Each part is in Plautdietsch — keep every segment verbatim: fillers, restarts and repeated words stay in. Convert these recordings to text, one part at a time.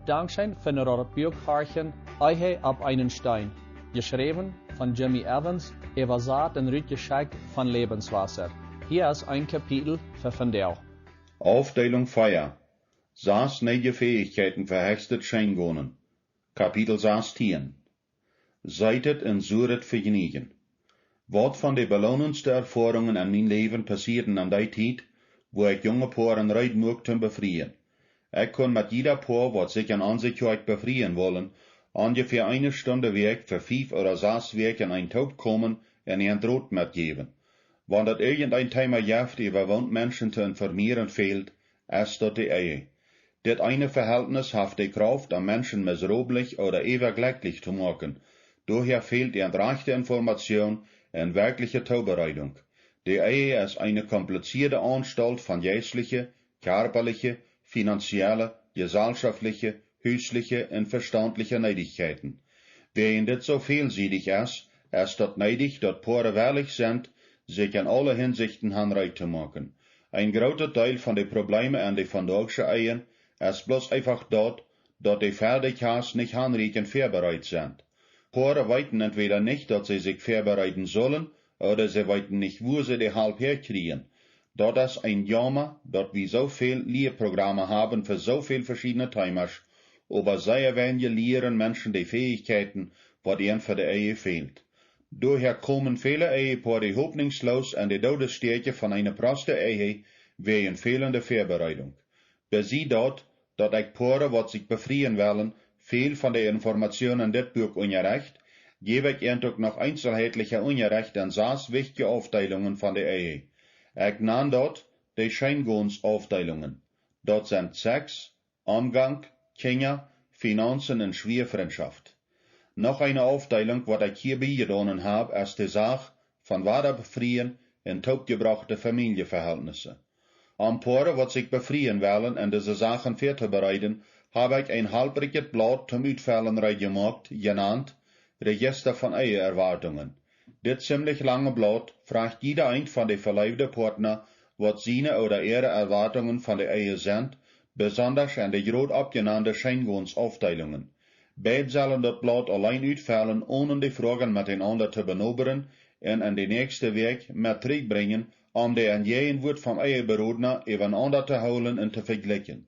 Dankscheen fa daut Buak horchen, Ehe opp eenen Steen, jeschräwen von Jimmy Evans, äwasat un rutjeschekjt von Lebenswasser. Hia es een Kapitel fa vondoag. Aufdeelunk vea. Sas neeje Fäichkjeiten fa hechstet Scheengonen. Kapitel sastieen. Seetet un suret Vejnieejen. Waut von de beloonendste Erfoarungen en mien Läwen passieeden en dee Tiet, wua ekj junge Poaren reed muak toom befrieen. Ekj kunn met jieda Poa, waut sikj en onse Kjoakj befrieen wullen, onjefäa eene Stund de Wäakj fa fief ooda sas Wäakj toopkomen un an Rot metjäwen. Wan daut irjent een Teema jeft, äwa waut Menschen to informieren fält, es daut de Ehe. Dit eene Vehältnis haft de Krauft, om Menschen miserabel ooda äwaglecklich to moaken. Doahäa fält an rajchte Information un werkjliche Toobereidunk. De Ehe es eene komplizierte Aunstalt von jeistliche, kjarpaliche, finanzielle, jesalschaftliche, husliche un vestauntliche Needichkjeiten. Wäajen dit soo välsiedich es, es daut needich, daut Poaren wellich sent, sikj en aule Hinsichten reed to moaken. Een grootet Deel von de Probleemen en de vondaugsche Ehen es bloos eefach daut, daut de Fäadekas nich aunrieekjent väabereet sent. Poaren weeten entwäda nich, daut see sikj väabereeden sullen, ooda see weeten nich, wua see de Help häakjrieen. Daut es een Jauma, daut wie soo väl Lieprogrammen haben fa soo väl veschiedne Teemasch, oba sea weinje lieren Menschen de Fäichkjeiten, waut an fa de Ehe fält. Doahäa komen väle Ehepoaren hopninjsloos en de Doodesstäakj von eene proste Ehe wäajen fälende Väabereedunk. Besie daut, daut ekj Poaren, waut sikj befrieen wellen, väl von de Information en dit Buak unjarecht, jäw ekj an uk noch eenzelheitliche Unjarecht en sas wichtje Aufdeelungen von de Ehe. Ekj nan daut de Scheengonsaufdeelungen. Daut sent Sex, Omgank, Kjinja, Finanzen un Schwiafrintschoft. Noch eene Aufdeelunk, waut ekj hia biejedonen hab, es de Sach von wada befrieen un toopjebrochte Famieljeverhältnisse. Om Poaren, waut sikj befrieen wellen un dise Sachen väatobereeden, hab ekj een halprikjet Blaut toom Utfellen reed jemoakt, jenant Register von Eheerwartungen. Dit ziemlich lange Blaut frajcht jieda eent von de veleewde Poatna, waut siene ooda äare Erwartungen von de Ehe sent, besondasch en de groot oppjenande Scheengonsaufdeelungen. Beid sellen daut Blaut auleen utfellen, onen de Froagen met eenaunda to benobren un en de näakjste Wäakj met trigjbrinjen, om de Enjäajenwuat vom Eheberodna äwarenaunda to hoolen un to vejlikjen.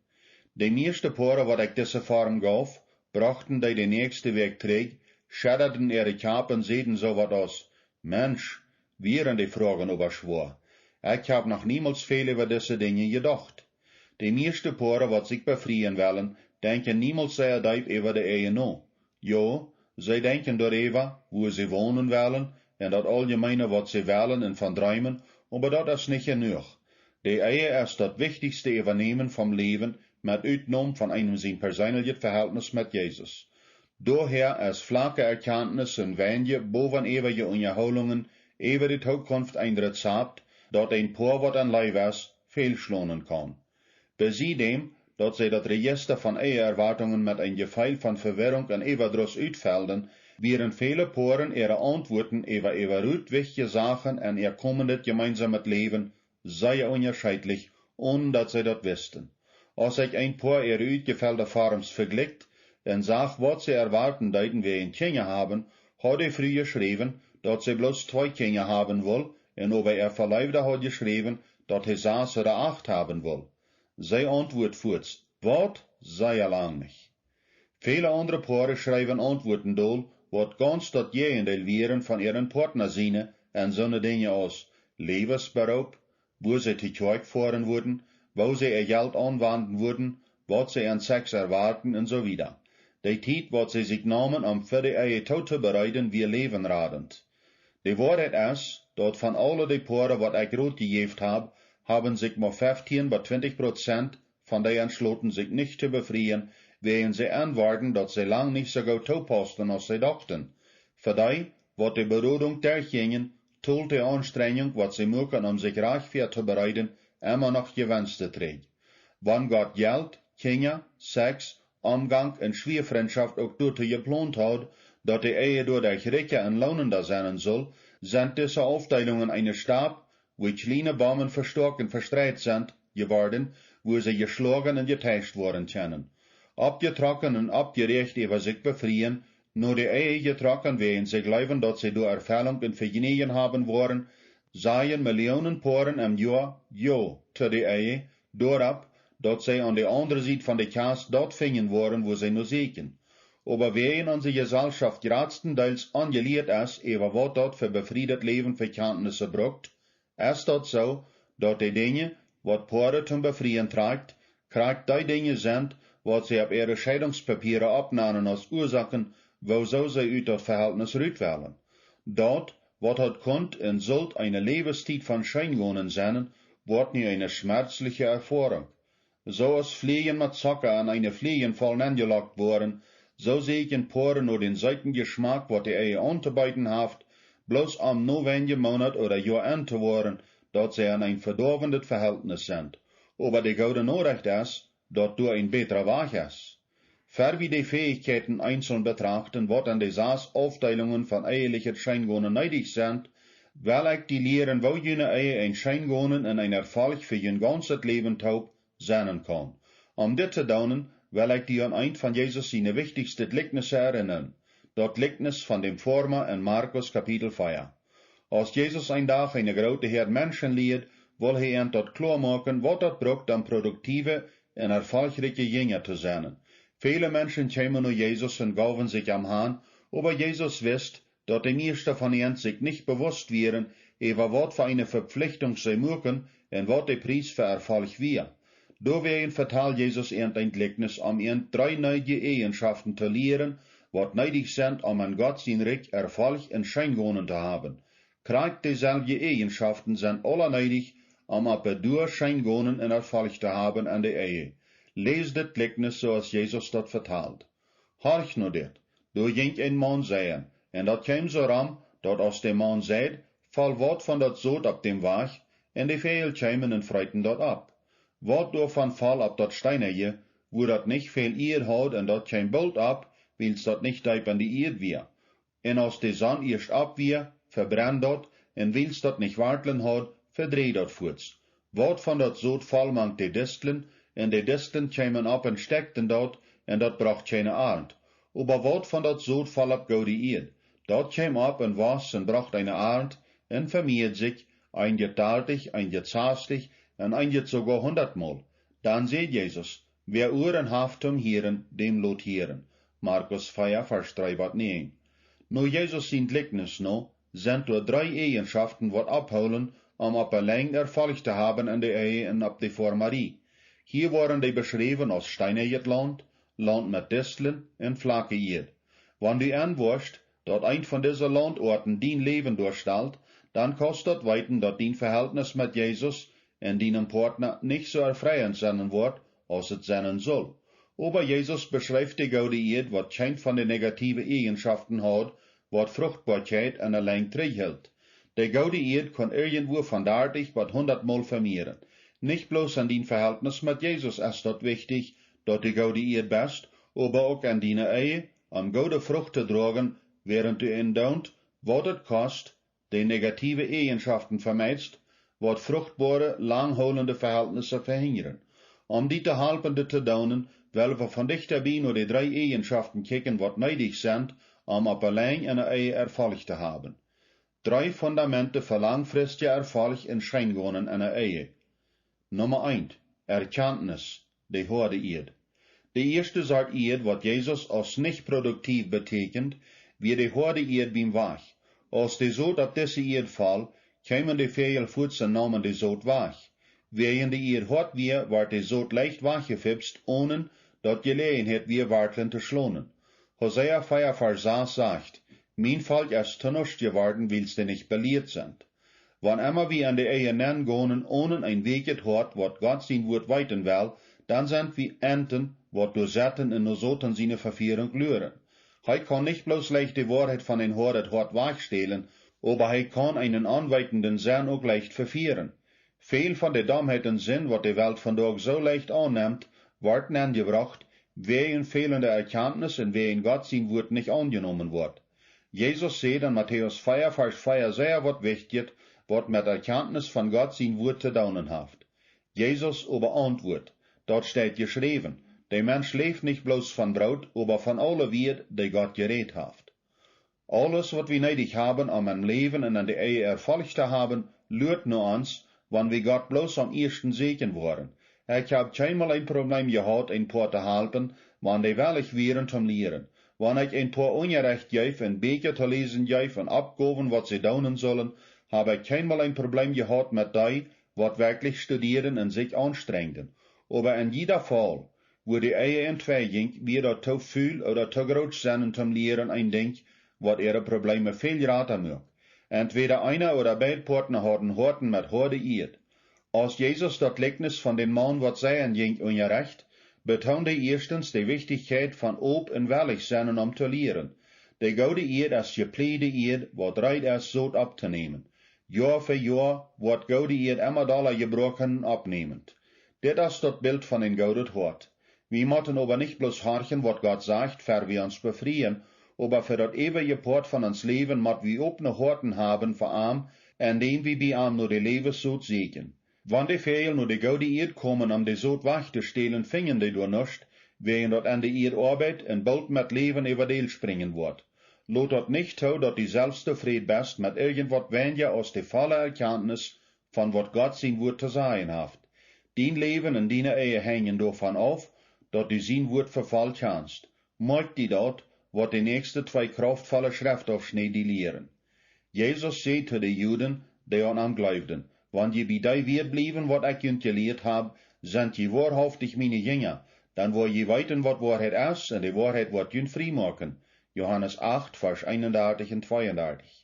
De mieeschte Poaren, waut ekj dise Form gauf, brochten dee de näakjste Wäakj trigj, scheddaden äare Kjap un säden soo waut aus: "Mensch, wieren de Froagen oba schwoa. Ekj hab noch niemols väl äwa dise Dinja jedocht." De mieeschte Poaren, waut sikj befrieen wellen, denkjen niemols sea deep äwa de Ehe no. Jo, see denkjen doaräwa, wua see wonen wellen, un daut auljemeene, waut see wellen un von dreemen, oba daut es nich jenuach. De Ehe es daut wichtichste Äwanämen vom Läwen, met Utnom von eenem sien perseenlichet Vehältnis met Jesus. Doahäa es flake Erkjantnis un weinje bowenäwaje Unjahoolungen äwa de Tookunft een Rezapt, daut een Poa, waut en Leew es, fälschlonen kaun. Besie däm, daut see daut Register von Eheerwartungen met een Jefeel von Vewirrunk un Äwadruss utfelden, wieren väle Poaren äare Auntwuaten äwa, äwa rut wichtje Sachen en äa komendet jemeensamet Läwen sea unjascheedlich, onen daut see daut wisten. Aus ekj een Poa äare utjefelde Forms vejlikjt un sach, waut see erwarten deeden wäajen Kjinja haben, haud de Fru jeschräwen, daut see bloos twee Kjinja haben wull, un äwa äa Veleewda haud jeschräwen, daut hee sas ooda acht haben wull. See auntwuat fuaz: "Waut? Sea lang nich." Väle aundre Poaren schreewen Auntwuaten dol, waut gaunz daut Jäajendeel wieren von äaren Poatna siene, en soone Dinja aus Läwesberoop, wua see to Kjoakj foaren wudden, woo see äa Jelt aunwanden wudden, waut see en Sex erwarten un soo wieda. De Tiet, waut see sikj neemen, om fa de Ehe tootobereeden, wia läwenradent. De Woarheit es, daut von aule de Poaren, waut ekj Rot jejäft hab, haben sikj mau feftieen bat twintich Prozent von dee entschloten, sikj nich to befrieen, wäajen see enwoaden, daut see lang nich soo goot toopausten, aus see dochten. Fa dee, waut de Berodunk derchjinjen, tolt de Aunstrenjunk, waut see muaken, om sikj rajcht väatobereeden, emma noch Jewenste trigj. Wan Gott Jelt, Kjinja, Sex, Omgank un Schwiafrintschoft uk doatoo jeplont haud, daut de Ehe doaderch rikja un loonenda sennen sull, sent dise Aufdeelungen eene Stap, wua kjliene Bomben vestoaken un vestreit sent jeworden, wua see jeschloagen un jeteischt woaren kjennen. Oppjetrocken un oppjeräacht äwa sikj befrieen, no de Ehe jetrocken, wäajen see jleewen, daut see doa Erfellunk un Vejnäajen haben woaren, sajen Millionen Poaren em Joa jo to de Ehe, doaropp, daut see aun de aundre Sied von de Kjast daut finjen woaren, wua see no säkjen. Oba wäajen onse Jeselschoft jratstendeels onjelieet es äwa waut daut fa befrieet Läwen fa Kjantnisse brukt, es daut soo, daut de Dinja, waut Poaren toom Befrieen trakjt, krakjt dee Dinja sent, waut see opp äare Scheidungspapieren oppnanen aus Uasoaken, wuasoo see ut daut Vehältnis rut wellen. Daut, waut haud kunt un sult eene Läwenstiet von Scheengonen sennen, woat nu eene schmerzliche Erfoarunk. Soo aus Fleajen met Zocka en eene Fleajenfaul nenjelockt woaren, soo säkjen Poaren no dän seeten Jeschmack, waut de Ehe auntobeeden haft, bloos om no weinje Moonat ooda Joa enn to woaren, daut see en een vedoawendet Vehältnis sent. Oba de goode Norecht es, daut doa een bätra Wajch es. Ver wie de Fäichkjeiten eenzeln betrachten, waut en de sas Aufdeelungen von ehelichet Scheengonen needich sent, well ekj die lieren, woo june Ehe een Scheengonen un een Erfolg fa jun gaunzet Läwen toop sennen kaun. Om dit to doonen, well ekj die aun eent von Jesus siene wichtichste Jlikjnisse erinnern, daut Jlikjnis von däm Forma en Markus Kapitel vea. Aus Jesus een Dach eene groote Häad Menschen lieed, wull hee an daut kloa moaken, waut daut brukt, om produktive un erfolgrikje Jinja to sennen. Väle Menschen kjeemen no Jesus un gauwen sikj am han, oba Jesus wist, daut de mieeschte von an sikj nich bewust wieren, äwa waut fa eene Vepflichtunk see muaken un waut de Pries fa Erfolg wia. Doawäajen vetald Jesus an een Jlikjnis, om an dree needje Eajenschoften to lieren, waut needich sent, om en Gott sien Rikj Erfolg un Scheengonen to haben. Krakjt deeselwje Eajenschoften sent aula needich, om opp de Dua Scheengonen un Erfolg to haben en de Ehe. Läs dit Jlikjnis, soo aus Jesus daut vetalt. Horch no dit. Doa jinkj een Maun seien, un daut kjeem soo rom, daut aus de Maun seid, foll waut von daut Sot opp däm Wajch, un de Väajel kjeemen un freeten daut opp. Waut doavon foll opp daut Steeneje, wua daut nich väl Ieed haud, un daut kjeem boolt opp, wiels daut nich deep en de Ieed wia. Un aus de Sonn ieescht opp wia, vebrennd daut, un wiels daut nich Wartlen haud, vedreid daut fuats. Waut von daut Sot foll mank de Distlen, un de Distlen kjeemen opp un stekjten daut, un daut brocht kjeene Arnt. Oba waut von daut Sot foll opp goode Ieed, daut kjeem opp un wos un brocht eene Arnt, un vemieed sikj, eenjet dartich, eenjet sastich, un eenjet soogoa hundatmol. Dan säd Jesus: Wäa Uaren haft toom hieren, däm lot hieren. Markus vea, Varsch dree bat näajen. No Jesus sien Jlikjnis no, sent doa dree Eajenschoften, waut opphoolen, om opp de Lenj Erfolg to haben en de Ehe un opp de Formarie. Hia woaren dee beschräwen aus steenejet Launt, Launt met Distlen un flake Ieed. Wan du enwoascht, daut eent von dise Launtoaten dien Läwen doastalt, dan kaust daut weeten, daut dien Vehältnis met Jesus un dienem Partna nich soo erfreeent sennen woat, aus et sennen sull. Oba Jesus beschrift de goode Ieed, waut kjeent von de negative Eajenschoften haud, waut Fruchtboakjeit en de Lenj trigjhelt. De goode Ieed kaun irjentwua von dartich bat hundatmol vemieren. Nich bloos en dien Vehältnis met Jesus es daut wichtich, daut du goode Ieed best, oba uk en diene Ehe, om goode Frucht to droagen, wäarent du en doonst, waut et kost, de negative Eajenschoften vemeidst, waut fruchtboare, langhoolende Vehältnisse vehinjren. Om die to halpen dit to doonen, well wie von dichta bie no de dree Eajenschoften kjikjen, waut needich sent, om opp de Lenj en de Ehe Erfolg to haben. Dree Fundamente fa langfristja Erfolg un Scheengonen en de Ehe. Numma eent: Erkjantnis, de hoade Ieed. De ieeschte Sort Ieed, waut Jesus aus nich produktiv betäkjent, wia de hoade Ieed biem Wajch. Aus de Sot opp dise Ieed foll, kjeemen de Väajel fuats un neemen de Sot wajch. Wäajen de Ieed hoat wia, wort de Sot leicht wajchjefipst, onen daut Jeläajenheit wia, Wartlen to schlonen. Hosea vea Varsch sas sajcht: Mien Volkj es to nuscht jeworden, wiels dee nich belieet sent. Wan emma wie en de Ehe nenn gonen onen een weekjet Hoat, waut Gott sien Wuat weeten well, dan sent wie Enten, waut doa setten un no Soton siene Vefierunk luaren. Hee kaun nich bloos leicht de Woarheit von een hoadet Hoat wajchstälen, oba hee kaun eenen aunweetenden Senn uk leicht vefieren. Väl von de Domheit un Sind, waut de Welt vondoag soo leicht aunnemt, woat nenjebrocht, wäajen fälende Erkjantnis un wäajen Gott sien Wuat nich aunjenomen woat. Jesus säd en Matäus vea Varsch vea sea waut Wichtjet, waut met Erkjantnis von Gott sien Wuat to doonen haft. Jesus oba auntwuat: Daut steit jeschräwen: De Mensch läft nich bloos von Broot, oba von aule Wieed, dee Gott jerät haft. Aules, waut wie needich haben, om em Läwen un en de Ehe Erfolg to haben, luat no ons, wan wie Gott bloos aum ieeschten säkjen woaren. Ekj hab kjeenmol een Probleem jehaut, een Poa to halpen, wan dee wellich wieren toom lieren. Wan ekj een Poa Unjarecht jeef un Bieekja to läsen jeef un Oppgowen, waut see doonen sullen, hab ekj kjeenmol een Probleem jehaut met dee, waut werkjlich studieren un sikj aunstrengden. Oba en jieda Faul, wua de Ehe entwei jinkj, wia daut too ful ooda too groot sennen toom lieren een Dinkj, waut äare Probleeme väl jrata muak. Entwäda eena ooda beid Poatna hauden Hoaten met hoade Ieed. Aus Jesus daut Jlikjnis von dän Maun, waut seien jinkj, unjarecht, betoond hee ieeschtens de Wichtichkjeit von op un wellich sennen om to lieren. De goode Ieed es jeplieejde Ieed, waut reed es, Sot opptonämen. Joa fa Joa woat goode Ieed emma dolla jebroaken un oppnämend. Dit es daut Bilt von een goodet Hoat. Wie motten oba nich bloos horchen, waut Gott sajcht, ver wie ons befrieen, oba fa daut eewje Poat von ons Läwen mott wie opne Hoaten haben fa am, endäm wie bie am no de Läwenssot säkjen. Wan de Väajel no de goode Ieed komen, om de Sot wajch to stälen, finjen dee doa nuscht, wäajen daut en de Ieed oabeit un boolt met Läwen äwa däl springen woat. Lot daut nich too, daut du selfst tofräd best met irjent waut weinja aus de volle Erkjantnis von waut Gott sien Wuat to sajen haft. Dien Läwen un diene Ehe henjen doavon auf, daut du sien Wuat fa voll kjanst. Moakj die daut, waut de näakjste twee krauftvolle Schreftauffschnäd die lieren. Jesus säd to de Juden, dee aun am jleewden: Wan jie bie dee Wieed bliewen, waut ekj junt jelieet hab, sent jie woarhauftich miene Jinja. Dan woa jie weeten, waut Woarheit es, un de Woarheit woat junt frie moaken. Johanes acht, Varsch eenundartich un tweeundartich.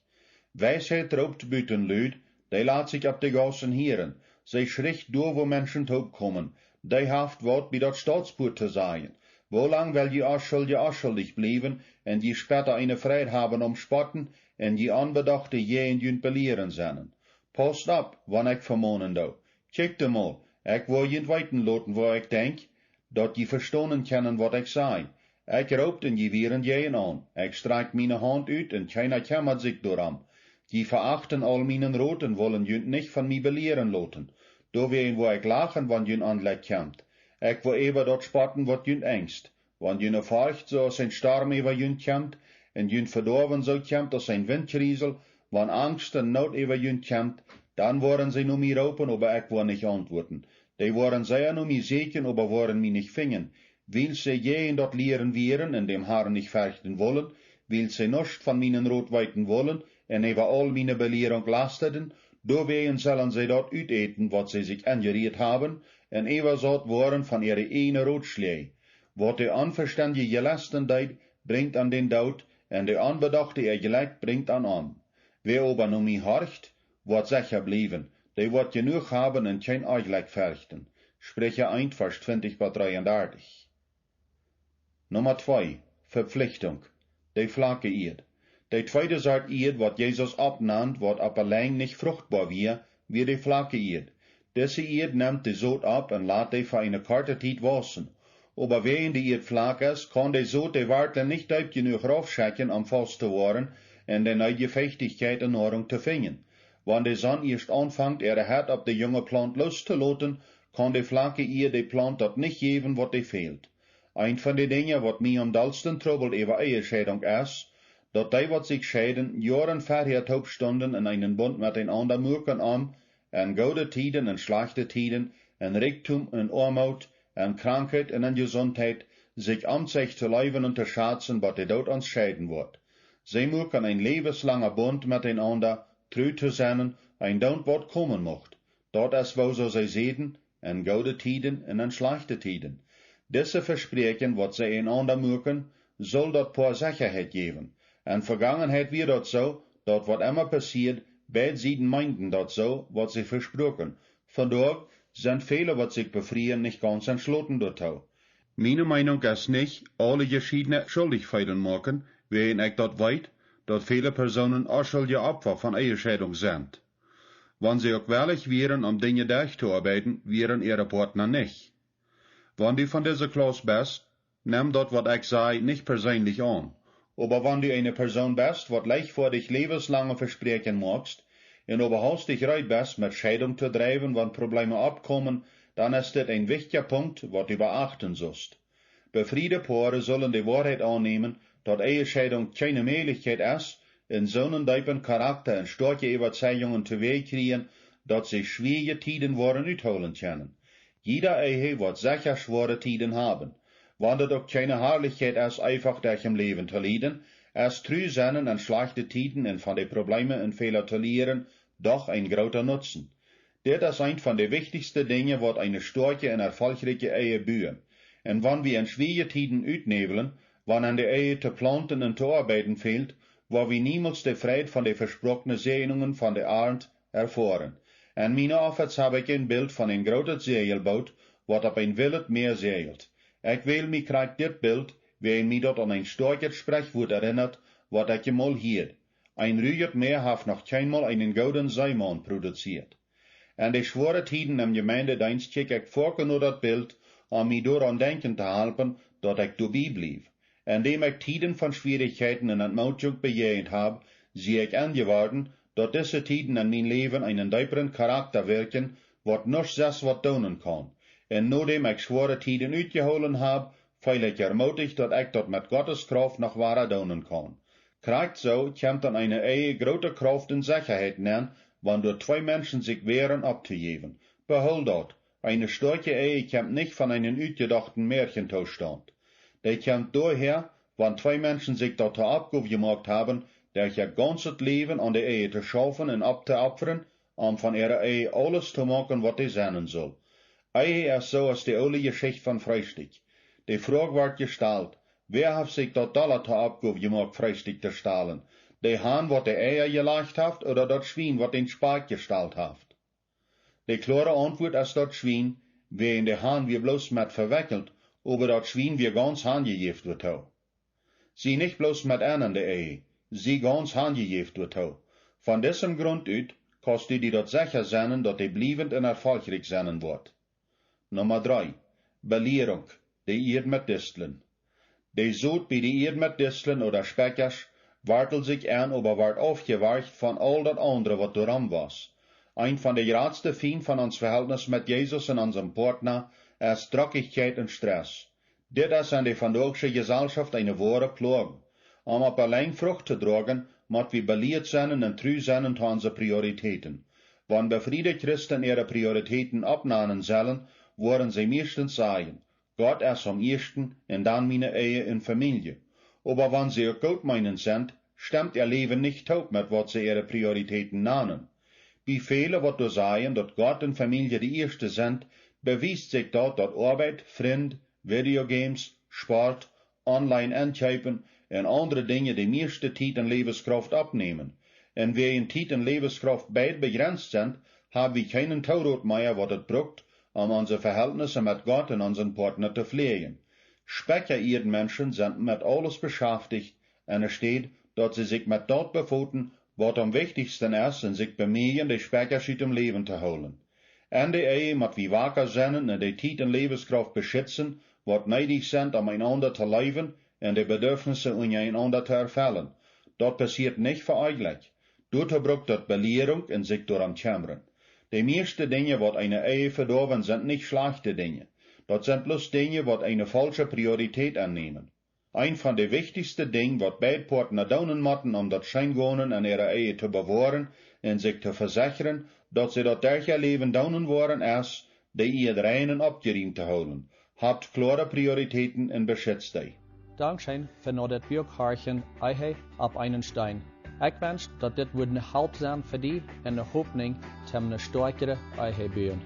Weisheit roopt buten Lud, dee lat sikj opp de Gaussen hieren. See schricht doa, wua Menschen toopkomen. Dee haft waut, bie daut Stautspuat to sajen. Woo lang well jie Onschuldje onschuldich bliewen un jie späta eene Freid haben aum Spotten un jie Onbedochte jäajen junt belieren sennen? Paust opp, wan ekj vemonen doo. Kjikjt emol, ekj woa junt weeten loten, waut ekj denkj, daut jie vestonen kjennen, waut ekj saj. Ekj roop un jie wieren jäajen aun. Ekj strakjt miene Haunt ut un kjeena kjemmat sikj doarom. Jie veachten aul mienen Rot un wellen junt nich von mie belieren loten. Doawäajen woa ekj lachen, wan junt Onjlekj kjemt. Ekj woa äwa daut spotten, waut junt enjst. Wan june Forcht soo aus een Storm äwa junt kjemt, un jun Vedoawen soo kjemt aus een Windkjriesel, wan Angst un Noot äwa junt kjemt, dan woaren see no mie roopen, oba ekj woa nich auntwuaten. Dee woaren sea no mie säkjen, oba woaren mie nich finjen. Wiels see jäajen daut Lieren wieren un däm Harn nich ferchten wullen, wiels see nuscht von mienen Rot weeten wullen un äwa aul miene Belierunk lasteden, doawäajen sellen see daut utäten, waut see sikj enjerieet haben, un äwasaut woaren von äare ieejne Rotschläaj. Waut de Onvestendje jelesten deed, brinjt an dän Doot, un de Onbedochte äa Jlekj brinjt an om. Wäa oba no mie horcht, woat secha bliewen, dee woat jenuach haben un kjeen Onjlekj ferchten. Spricha eent, Varsch twintich bat dreeundartich. Numma twee, Vepflichtunk. De flake Ieed. De tweede Sort Ieed, waut Jesus oppnand, waut opp de Lenjd nich fruchtboa wia, wia de flake Ieed. Dise Ieed nemt de Sot opp un lat dee fa eene korte Tiet wausen. Oba wäajen de Ieed flak es, kaun de Sot de Wartlen nich deep jenuach raufschekjen, om faust to woaren un de needje Fechtichkjeit un Noarunk to finjen. Wan de Sonn ieescht aunfangt, äare Hett opp de junge Plaunt loos to loten, kaun de flake Ieed de Plaunt daut nich jäwen, waut dee fält. Eent von de Dinja, waut mie aum dollsten trubbelt äwa Ehescheidunk, es, daut dee, waut sikj scheiden, Joaren verhäa toop stunden un eenen Bunt met eenaunda muaken, om en goode Tieden un schlajchte Tieden, en Rikjdom un Oamoot, en Krankheit un en Jesuntheit, sikj omzich to leewen un to schazen, bat de Doot ons scheiden woat. See muaken een läwenslanga Bunt met eenaunda, tru to sennen, een Doont waut komen mucht. Daut es, woo soo see säden, en goode Tieden un en schlajchte Tieden. Dise Vespräakjen, waut see eenaunda muaken, sull daut Poa Sechaheit jäwen. En Vegangenheit wia daut soo, daut waut emma passieed, beid Sieden meenden daut soo, waut see vespruaken. Vondoag sent väle, waut sikj befrieen, nich gaunz entschloten doatoo. Miene Meenunk es nich, aule Jeschiedne schuldich feelen moaken, wäajen ekj daut weet, daut väle Persoonen onschuldje Opfa von Ehescheidunk sent. Wan see uk wellich wieren, om Dinja derchtoarbeiden, wieren äare Partna nich. Wan du von dise Klauss best, nemm daut, waut ekj saj, nich perseenlich aun. Oba wan du eene Persoon best, waut leichtfoadich läwenslange Vespräakjen moakst, un oba haustich reed best, met Scheidunk to dreiwen, wan Probleeme oppkomen, dan es dit een wichtja Punkt, waut du beachten sust. Befriede Poaren sullen de Woarheit aunnämen, daut Ehescheidunk kjeene Mäajlichkjeit es, un soonen deepen Charakta un stoakje Äwazeijungen to wäakj kjrieen, daut see schwierje Tieden woaren uthoolen kjennen. Jieda Ehe woat secha schwoare Tieden haben. Wan daut uk kjeene Harlichkjeit es, eefach derch em Läwen to lieden, es tru sennen un schlajchte Tieden un von de Probleemen un Fäla to lieren doch een groota Nutzen. Dit es eent von de wichtichste Dinja, waut eene stoakje un erfolchrikje Ehe buen. Un wan wie en schwierje Tieden utnäwlen, wan en de Ehe to plaunten un to oabeiden fält, woa wie niemols de Freid von de vesproakne Säajnungen von de Arnt erfoaren. En miene Office hab ekj een Bilt von een grootet Säajelboot, waut opp een willet Mäa säajelt. Ekj wäl mie krakjt dit Bilt, wiels mie daut aun een stoakjet Sprechwuat erinnat, waut ekj emol hieed: Een ruajet Mäa haft noch kjeenmol eenen gooden Seemaun produzieet. En de schwoare Tieden em Jemeindedeenst kjikj ekj foaken no daut Bilt, om mie doaraun denkjen to halpen, daut ekj doabie bliew. Endäm ekj Tieden von Schwierichkjeiten un Entmootjunk bejäajent hab, sie ekj enjeworden, daut dise Tieden en mien Läwen eenen deepren Charakta wirkjen, waut nuscht sest waut doonen kaun. Un nodäm ekj schwoare Tieden utjehoolen hab, feel ekj ermuticht, daut ekj daut met Gottes Krauft noch wada doonen kaun. Krakjt soo kjemt en eene Ehe groote Krauft un Sechaheit nenn, wan doa twee Menschen sikj woagen opptojäwen. Behool daut: Eene stoakje Ehe kjemt nich von eenen utjedochten Märchentoostaund. Dee kjemt doahäa, wan twee Menschen sikj daut to Oppgow jemoakt haben, derch äa gaunzet Läwen aun de Ehe to schaufen un opptoopfren, om von äare Ehe aules to moaken, waut dee sennen sull. Ehe es soo aus de oole Jeschicht von Freestikj. De Froag woat jestalt: Wäa haft sikj daut dolla to Oppgow jemoakt, Freestikj to stalen? De Han, waut de Eia jelajcht haft, ooda daut Schwien, waut dän Spakj jestalt haft? De kloare Auntwuat es daut Schwien, wiels de Han wia bloos met vewekjelt, oba daut Schwien wia gaunz hanjejäft doatoo. Sie nich bloos met enn en de Ehe, sie gaunz hanjejäft doatoo. Von disem Grunt ut kaust du die daut secha sennen, daut dee bliewent un erfolchrikj sennen woat. Numma dree: Belierunk: De Ieed met Distlen. De Sot bie de Ieed met Distlen ooda Spekjasch wartelt sikj enn, oba woat aufjewarcht von aul daut aundre, waut doarom wos. Eent von de jratste Fiend von ons Vehältnis met Jesus un onsem Poatna es Drockichkjeit un Stress. Dit es en de vondoagsche Jeselschoft eene woare Ploag. Om opp de Lenj Frucht to droagen, mott wie belieet sennen un tru sennen to onse Prioritäten. Wan befriede Christen äare Prioritäten oppnanen sellen, woaren see mieeschtens sajen: Gott es aum ieeschten un dan miene Ehe un Famielje. Oba wan see uk gootmeenent sent, stemt äa Läwen nich toop met waut see äare Prioritäten nanen. Bie väle, waut doa sajen, daut Gott un Famielje de ieeschte sent, bewiest sikj daut, daut Oabeit, Frind, Videogames, Sport, online enkjeepen un aundre Dinja de mieeschte Tiet un Läwenskrauft oppnämen. Un wiels Tiet un Läwenskrauft beid bejrenst sent, hab wie kjeenen Toorot mea, waut et brukt, om onse Vehältnisse met Gott un onsen Poatna to fläajen. Spekja Ieedmenschen sent met aules beschaftich, enne Städ daut see sikj met daut befoten, waut aum wichtichsten es, un sikj bemieejen, de Spekjasch utem Läwen to hoolen. En de Ehe mott wie waka sennen un de Tiet un Läwenskrauft beschitzen, waut needich sent, om eenaunda to leewen un de Bedurfnisse unjarenaunda to erfellen. Daut passieet nich fa eejlikj. Doatoo brukt daut Belierunk un sikj doarom kjemren. De mieeschte Dinja, waut eene Ehe vedoawen, sent nich schlajchte Dinja. Daut sent bloos Dinja, waut eene faulsche Priorität ennämen. Eent von de wichtichste Dinja, waut beid Poatna doonen motten, om daut Scheengonen en äare Ehe to bewoaren un sikj to vesechren, daut see daut derch äa Läwen doonen woaren, es, de Ieed rein un oppjerieemt to hoolen. Habt kloare Prioritäten un beschitzt dee. Dankscheen fa no dit Buak horchen, Ehe opp eenen Steen. Ekj wensch, daut dit wudd ne Help sennen fa die un ne Hopninj toom ne stoakjre Ehe buen.